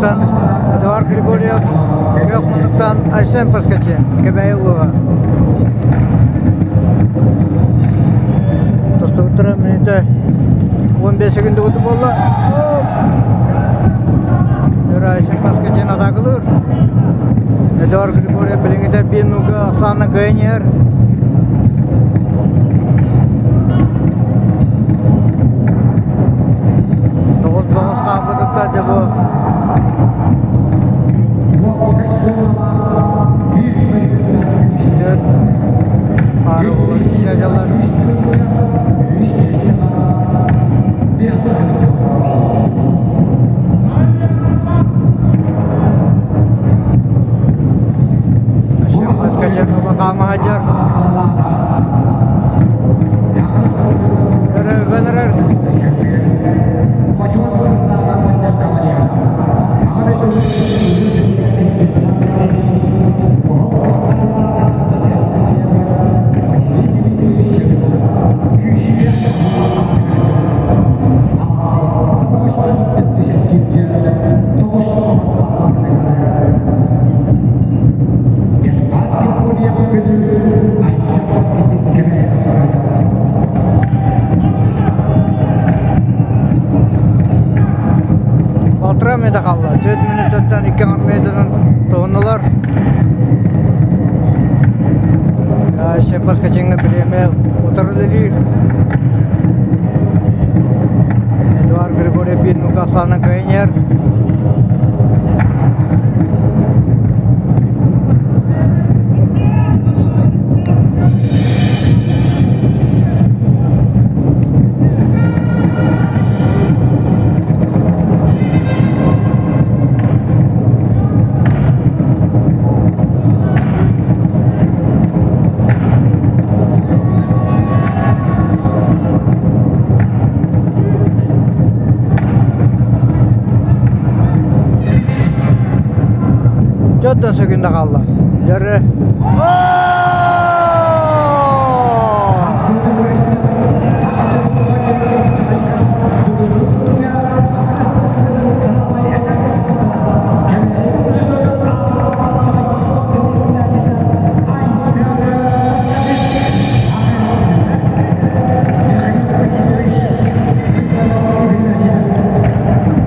муннуктан Эдуард Григорьев, күөх муннуктан Айсен Поскачин, Кэбээйи улууһа. Тостубуттара мүнүүтэ 15 секунд буолла. Айсен Поскачин атаакалыыр. Эдуард Григорьев билиҥҥитэ биир нуга ахсаанна кыайан иһэр. Тоҕус тоҕус хаалбытыттар дьэ бу Түөрт паара буолан дьалар. Хаамаһадьар. Гынырар. Полтора минута хаалла. 4 минутаттан 2 минутанан тоһуннулар. Шепаскачыҥҥа бириэмэ утары үлэлиир. Эдуард Григорьев биир нука ахсаанынан кыайан иһэр. Дьонтон сөкүндэ хаалла. Дьөрү.